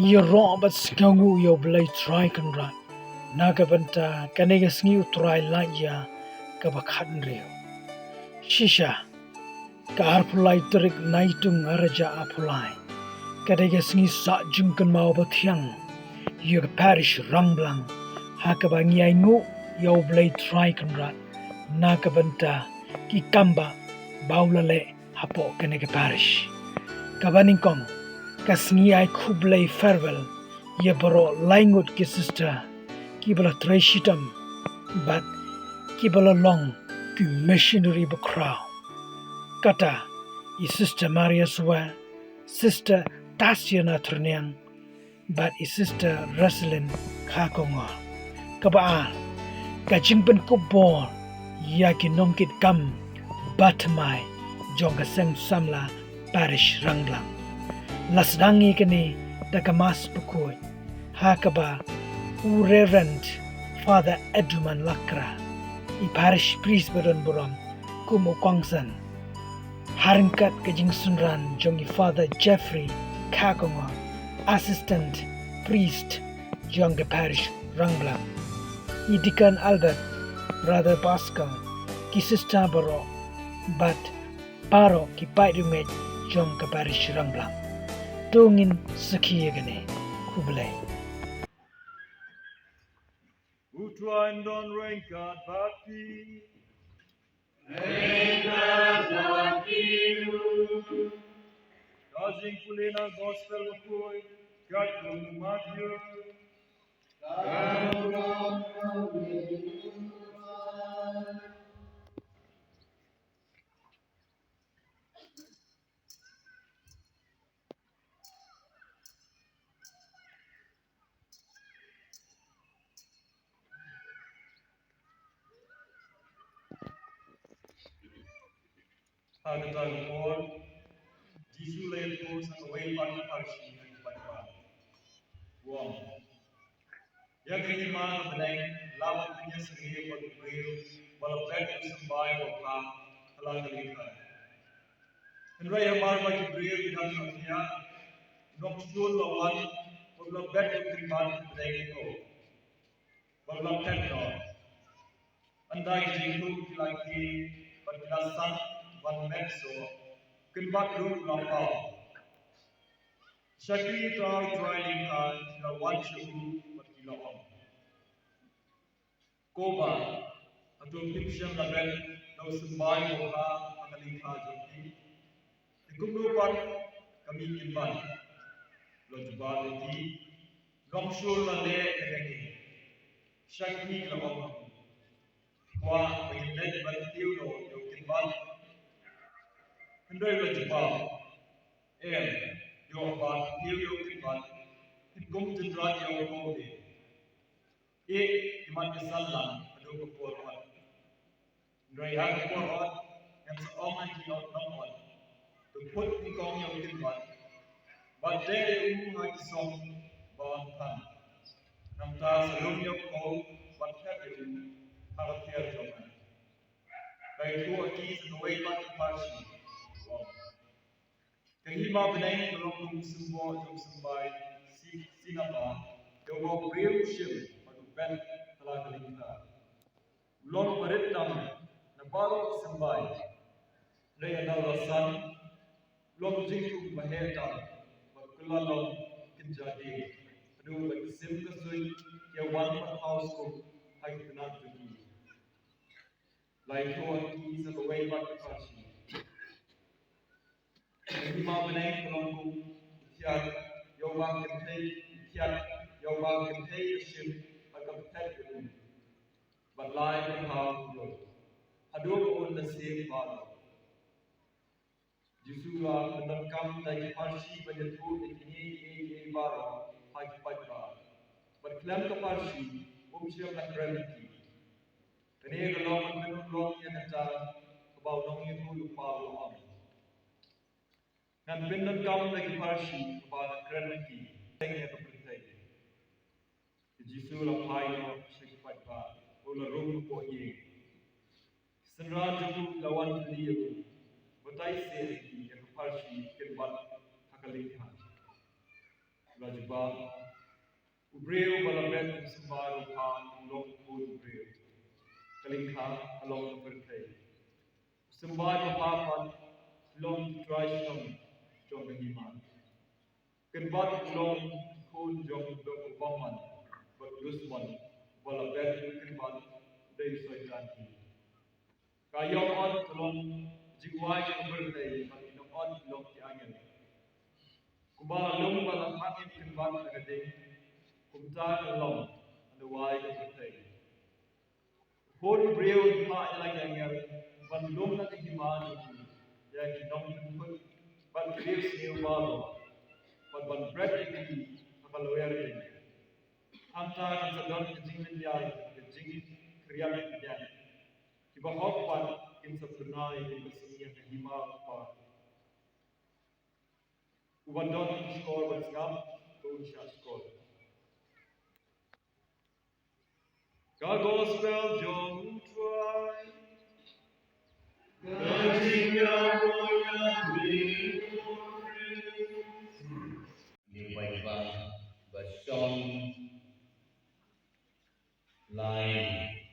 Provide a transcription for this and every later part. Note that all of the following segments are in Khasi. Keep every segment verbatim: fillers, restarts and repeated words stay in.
Ïaroh bad sngewnguh ïa U Blei Trai Kynrad na ka bynta kane ka sngi U Trai Laitia kaba khathynriew. Shisha, ka arphew lai tarik Naitung arhajar arphew lai, ka dei ka sngi sah jingkynmaw bathiang ïa ka parish Rangblang, ha kaba ngi ainguh ïa U Blei Trai Kynrad na ka bynta ki kambah ba u la leh hapoh kane ka parish. Kaba nyngkong, ka sngi ai khublei farewell ïa baroh laingut ki sister kiba la trei shitom bad kiba la long ki missionary bakhraw. Kata i Sister Maria Swer, Sister Tasiana Tyrniang, bad i Sister Rosalyn Kharkongor. Kaba ar, ka jingpynkup bor ïa ki nongkitkam bathymmai jong ka Seng Samla Parish Rangblang. La sdang ïa kane da ka Mass bakhuid, ha kaba u Reverend Father Eduman Lakra, i Parish Priest ba don burom, kum u kongsan, ha ryngkat ka jingsynran jong i Father Jeffrey Kharkongor, Assistant Priest jong ka Parish Rangblang, i Deacon Albert, Brother Pascal, ki sister baroh, bad baroh ki paid riewngeit jong ka Parish Rangblang. To ngin sakhi ïa kane. Khublei. U Trai un don ryngkat bad phi. Ka jingpule na Gospel bakhuid katkum u Mathaios. Ha kata ka por, Jisu la ïathuh sa kawei pat ka pharshi ha ki paidbah. U ong, ïa ka hima ka bneng la wan pynïasyriem bad u briew ba la bet u symbai ba bha ha la ka lyngkha. Hynrei hamar ba ki briew ki dang sngewthuh, u nongshun la wan bad u la bet u kynbat ha pdeng u, bad u la phet noh. Ynda ki jingthoh ki la khie bad ki la sah ban met soh, u kynbat ruh u la paw. Sakhi trai trai lyngkha ki la wan sha u bad ki la ong, ko Bah, hato phim shym la bet da u symbai ba bha ha ka lyngkha jong phi? Te kumno pat ka mih kynbat? La jubab ïa ki, nongshun la leh ïa kane. Sakhi ki la ong, kwah ba ngin leit ban tiew noh ïa u kynbat? Hynrei u la jubab, em, ïoh ba tiew ïa u kynbat, phin kum tynrai ïa u paw de. Ïeh, imat ka sanlang haduh ka por ot. Hynrei ha ka por ot ngan sa ong ha ki nongot, to put nyngkong ïa u kynbat bad dei ïa u ha ki song ba wan than. Nangta sa lum ïa u paw bad thep ïa u ha ka tiar jong nga. La ïathuh ha ki sa kawei pat ka pharshi. Ka hima bneng ka long kum u symboh jong u symbai si-, sinapa, ïa uba u briew u shim bad u bet ha la ka lyngkha. U long ba rit tam na baroh ki symbai. Hynrei ynda u la san, u long jingthung ba heh tam bad u kylla long kynja dieng, haduh ba ki sim ka suiñ ki ïa wan ban thaw suk ha ki tnat jong ki. La ïathuh ha ki sa kawei pat ka pharshi. Ka hima bneng ka long kum u thiat ïa uba kynthei, u thiat ïa uba kynthei ka shim bad ka pynthait ïa u, bad lai pyrthaw u long, haduh ba un da siem baroh. Jisu u la pyndonkam da ki pharshi ban ïathuh ïa kine kiei kiei baroh ha ki paidbah. Bad khlem ka pharshi um shym la kren ïa ki. Kane ka long ban pynlong ïa kata kaba u nongïathuhlypa u la ong. Ngan pyndonkam da ki pharshi kaba ngan kren ïa ki, teng ïa ka pyrthei. Te Jisu u la phai noh sha ki paidbah, u la rung hapoh ïing. Ki synran jong u ki la wan kylli ïa u, batai seh ïa ki ïa ka pharshi kynbat ha ka lyngkha. Jubab, u briew ba la bet u symbai bapha u long u khun u briew. Ka lyngkha ka long ka pyrthei. U symbai bapha pat u long u trai shnong jong ka hima. Kynbat u long u khun jong u bymman bad u dusmon ba la bet u kynbat u dei u Soitan hi. Ka ïong ot ka long jingwai jong ka pyrthei bad ki nong ot ki long ki angel. Kumba la lum ba la phah ïa u kynbat ha ka ding, kumta ka long ha ka wai ka pyrthei. U Khun u briew u phah ïa la ki angel ban lum na ka hima jong u ïa ki nongpynphut bad ki riewsniew baroh, bad ban bret ïa ki ha ka lwer ding. Hangta kan sa don ka jinglynñiar, ka jingkhriat bniat. Kiba hok pat kin sa pynai kin sa sngewthuh ïa ka hima u Kpa. Uba don ki shkor ban sngap, to un shah shkor. Ka Gospel jong U Trai. Ka jingïaroh ïa me, ko Khrist. Ni bai ba ba shong lai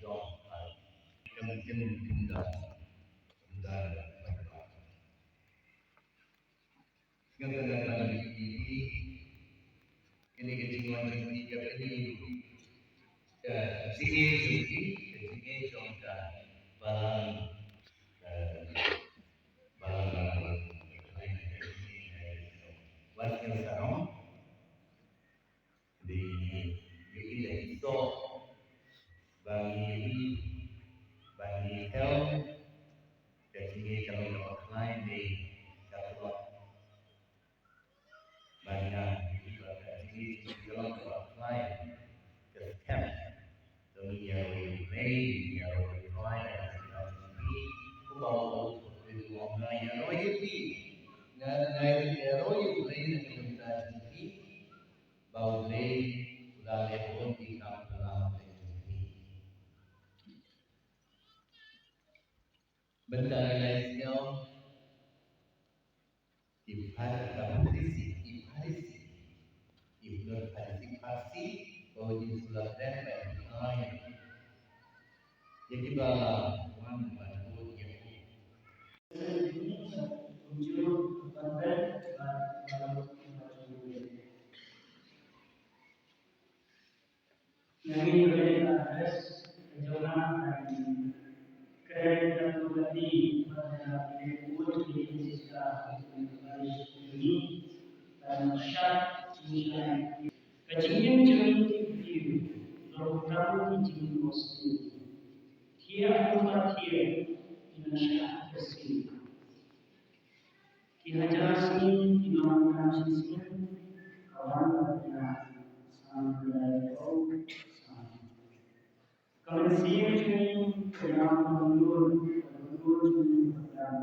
dong ai. Kem kem kem da. Kem da. Ngam da da da da. Kane ka jingwan jong phi ka kane ka jingeh jong phi, ka jingeh jong ka balang, eh, balang, balang, balang, balang, balang, balang, balang, balang, Dei ngi ïohi da ki soh ba ngi ïohi ba ngi thew ka jingïeit ka long kaba khlaiñ dei ka tlot. Ba nga ïohi ba ka jingïeit ka long kaba khlaiñ ka skhem. Dei ngi ïaroh ïa U Blei, ngi ïaroh ïa U Trai, kumba U ong nga ïaroh ïa phi. Nga nga ïaroh ïa U Blei na ka bynta jong phi. Ba U Blei u la leh bun ki kam pynlong ha ka jingim. Bynta ngi la ïohi ki Phar-, ki Pharisi, ki Pharisi, ki Pharisi, Pharisi, ba u Jisu u la kren bad u la ïa kiba la wan ban bud ïa u. Nangta ka address ka jong nga ka dei kren ïa ka kti ba ka dei ka kti ka Ka jingim jong ngi ki briew long tang ki jingim mostem. Thiah kumba thiah ki nang shah ka sien. Ki hajar sngi ki long kam shisien. Ka wan ka pynïaid, Sam Blei ko, Sam. Ka mynsiem jong ngi ka ïam ka lyngngoh, ka lyngngoh jong ngi ka pang.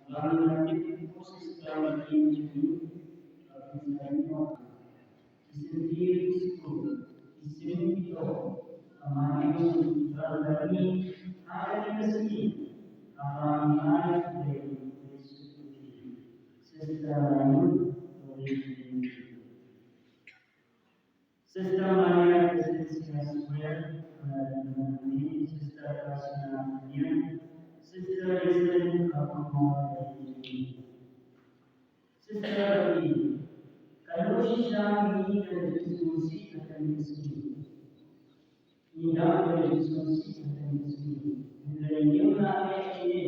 Ka long ka tip u Khrist ka mynsiem jong ngi, ka mynsiem jong ngi. Ki syntiew ki sukut, ki sim ki tok, ka mane jong ngi ka pang. Ha kane ka sngi, haba ngi ai khublei ïa u Jisu Khrist. Sister Lanu, khublei ïa u. Sister Maria Crescencia Square, Sister Kasina Union, Sister Listen, Sister Lee, ka long shisha ngi ka jingsngewsih ha kane ka sngi. Ngi dap ka jingsngewsih ha kane ka sngi. Hynrei ngim lah leh ei ei.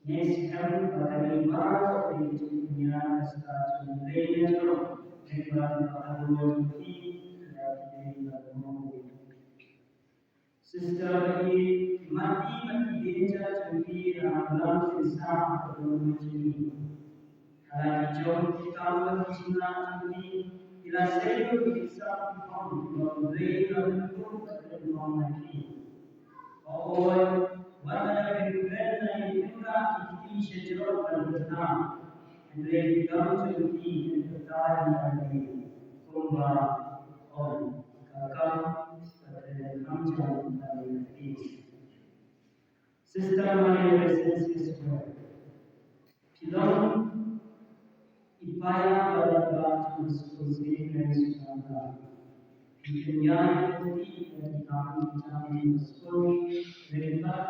Ngi skhem ba ka dei baroh ka jingpynïaid ka stad jong U Blei ïa ngi, namar ba ka duwai jong phi ka dei ka bymman. Sister, ki mati bad ki bynta jong phi la ïalam shisha ha ka duwai jong ngi. Ka la ki jong ki kam bad ki jinglah jong phi ki la sngewthuh ki sap ki phong, ki long Blei la pynkup bad pynlong na ki. Hooid, wat la pynbeit na ïing ïa ki kti sha jrong ban bynta. Hynrei ki kam jong ki kin pynta ïa ki kumba ong ka kam ka kren kham jam ka ïa ki. Sister Maria Crescencia Square. Ki long i paia ba la Ba ki skul sih dari Sri Lanka. Ki pynïaid lynti ïa ki kam ki jam ha skul ryngkat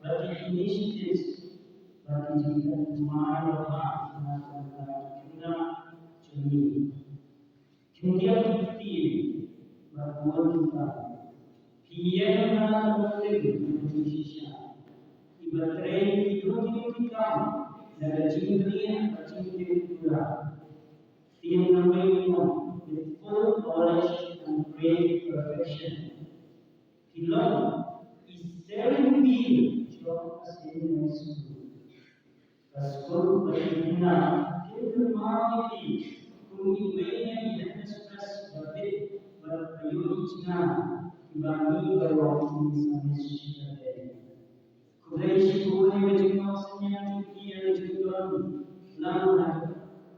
bad ki initiatives bad ki jingthoh thymmai ba bha na ka bynta ki khynnah jong ngi. Khyndiat ki ktien bad bun ki kam. Phi ïeng ha ka longding na ka jingshisha. Kiba trei ki ïoh ki kam na ka jingbniah bad jingtip pura. Ktien namar ïa with full knowledge and great perfection. Phi long i Seng Pir jong ka Saint Mary's School. Ka skul bad ki khynnah kin kynmaw ïa phi kum iwei na ki headmistress ba bit bad ba ïohi jingngeit kiba ngi baroh ngi sngewsih shikatdei. Khublei shibun ïa ka jingmut synñiang jong phi ïa ka jingdon lang ha ka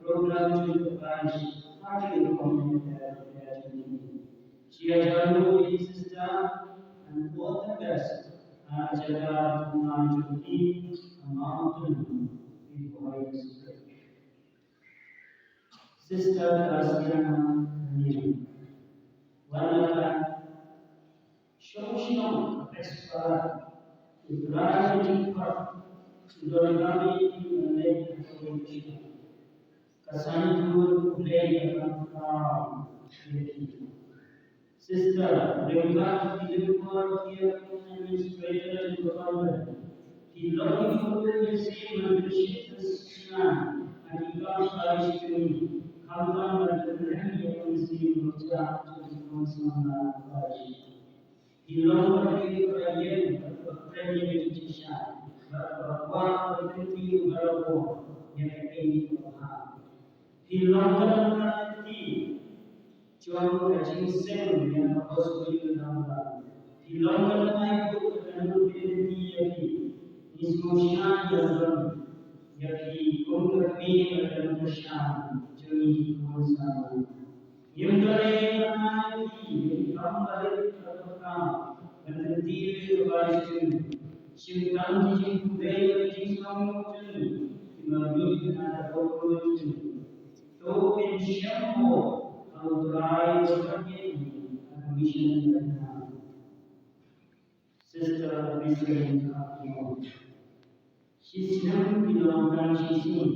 program jong ka parish ha ka rukom jong ka parish jong ngi. Shi hajar nguh ïa phi sister, and all the best ha ka jaka thymmai jong phi ha Mountain View Holy Spirit. Sister Graciana Daniel. Wat la ka shong shnong ka Peshawar, u trai ka jingkhot, u don kawei u leit ha ka Peshawar. Ka saiñdur u Blei ka pynpaw ïa ki. Sister, ryngkat ki lyngkor ki administrator jong ka convent, ki long ki kyrkhu ïa ki mynsiem ban pynshit pynshna ha ki kam parish jong ngi, khamtam ban pynrem ïa ka mynsiem bakhuid jong ki khun samla parish. Phi long ka ri kaba ïeng, kaba kren ïa ka jingshisha, kaba kwah ban kyntiew barabor ïa kaei kaba bha. Phi long ka nongkren lynti jong ka jingseng ïa ka gospel ka nongkren. Phi long ka nongaibuh ka nongkren lynti ïa phi. Ngi sngewsih ïa ka long ïa phi kum ka kmie ka nongkyrshan jong ngi ki khun samla. Ngim don ei ei ban ai ïa phi ïa ki kam barit kaba phi kam ban kyntiew ïa ka parish jong ngi. Shim tang ki jingkhublei ïa ki jingsngewnguh jong ngi kiba mih na ka bor jong ngi. To pynshem mo ha U Trai uba kyrkieh ïa ngi ha ka mission jong ngi. Sister Christine Kharkongor. Shisnem phi long tang shisien,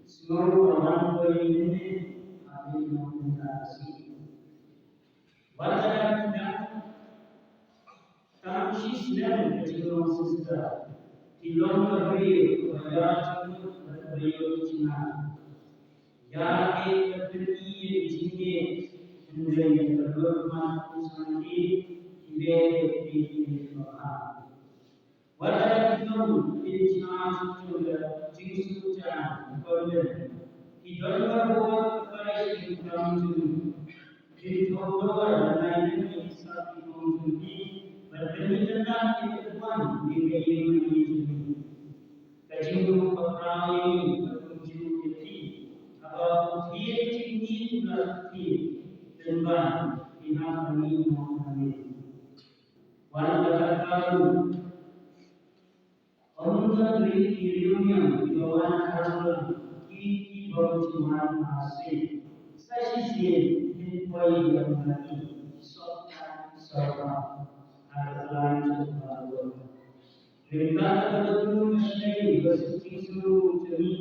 sngew ba wan poi lyndet ha phi long tang shisien. Wat la ka phi dang tang shisnem ka jinglong sister, phi long ka briew kaba ïa jingmut bad kaba ïoh jingngeit. Ïa ki ka pynïaid jingeh hynrei ka dur mat u Sangti ki leh ki ki ki ki. Wat la ki nong ki jingeh jong ka jingsngewthuh jong ka convent. Ki don ka bor ka parish ki kam jong ki. Ki thok dor na ki ki sa ki nong jong ki. Bad ki ki kyndan ki ki wan ki ki ki ki jong ki. Ka jingduk bakla ïa ngi ka kumjuh ïa phi. Haba u thied jingim la thied, pynban phi hap ban ïehnoh ïa ngi. Wan ka kata ruh, ym don ri ki riewniam kiba wan ha la ki ki bym ju wan ha seh. Sa shisien phin poi ïa ngi, soh ka soh ka ha ka plan jong ka Baibl. Ryngkat ka dohnud ka shlei ka jingsngew jong ngi,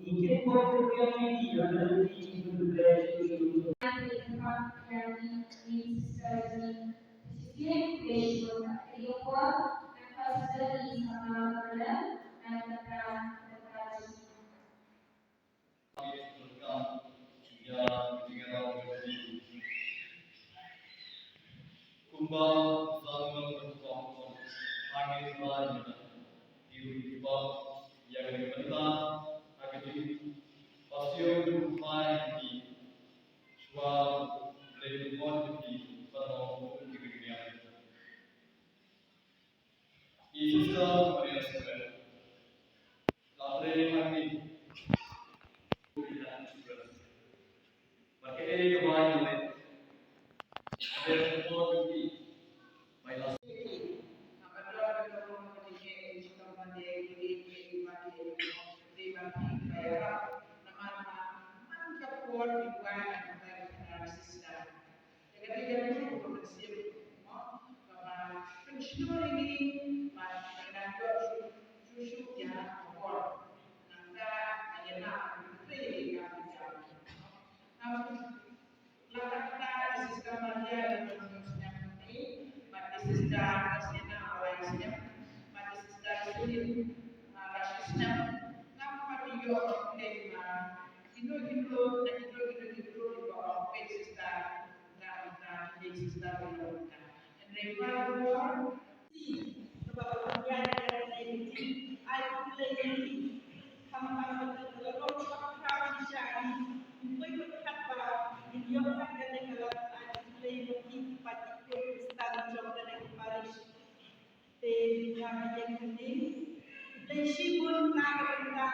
ngi kynmaw kyrkieh ïa ngi ha ka lynti jingpynbeit jong ngi. Kumba Samuel u la ong, hangne ba ïa ki ruh ki pop ïa ka dei ka bynta ha ka jingpasieu jong U Trai ha ki, shuwa U Blei u pynmong ïa ki ban long kum ki riewniam. I Sister Maria Square. La trei hangne. Ba kaei kaba ïa leh. Ba ka por ka ti. Ba ïa. Wan ïa kata ka sister. Ïa kata ka ruh ka mynsiem, mo, kaba pynshlur ïa ngi bad ka dang ïoh shuh shuh shuh ïa ka bor. Nangta ka ïa na ka trei ïa ka jam. Am, la ka kata ka sister Maria la ka snem ni, bad ka sister Hasina la ka snem, bad ka sister Celine la ka snem. Ngam pat ïoh ka dei ma Kino kino na kino kino kino kiba ong peit sister, na na peit sister, na na. Hynrei baroh kaba ong ïa kane ka jingaiphod lei ïa ki. Khamtam ba ki la long ba khraw shisha ïa ki. Koi ba khat ba kin ïoh ïa kane ka lad aiphod lei ïa ki, ki pat ki Khristan jong kane ka parish. Te nga ka ïeng hangne. Khublei shibun na ka bynta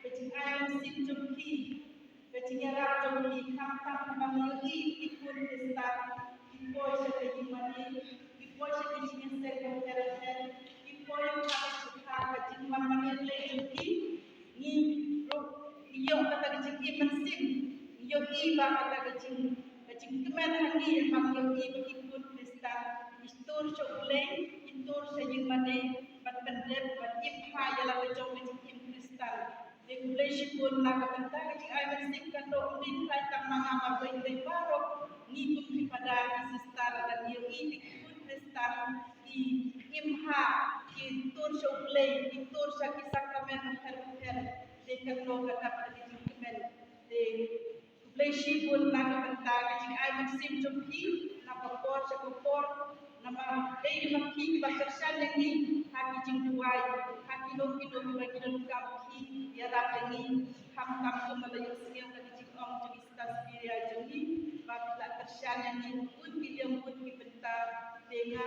ka jingai mynsiem jong ki, ka jingïarap jong ki, khamtam ba ngi ïohi ki khun Khristan ki poi sha ka ïingmane, ki poi sha ka jingïaseng bapher bapher, ki poi ha ka jingmane, ka jingmane Blei jong ki. Ngi ruh ngi ïoh kata ka jingim mynsiem, ngi ïohi ba kata ka jing, ka jingkmen ha ngi ba ngi ïohi ba ki khun Khristan ki tur sha U Blei, ki tur sha ïingmane, ban pyndep, ban im ha ïa la ka jong ka jingim Khristan. Te khublei shibun na ka bynta ka jingai mynsiem, kan dei ym dei tang ma nga marwei, tang baroh ngi kum ki phadar, ki sister, lada ngi ïohi ki khun Khristan ki im ha, ki tur sha U Blei, ki tur sha ki sakramen bapher bapher. Te kan long kata ka jingkmen. Te khublei shibun na ka bynta ka jingai mynsiem jong phi, na ka por sha ka por, namar dei ma phi kiba kyrshan ïa ngi ha ki jingduwai, ha kino kino kiba ngi donkam, phi ïarap ïa ngi. Khamtam kumba la ïohsngew na ka jingong jong ki sister Spiria jong ngi, ba phi la kyrshan ïa ngi ha bun ki liang bun ki bynta. Te nga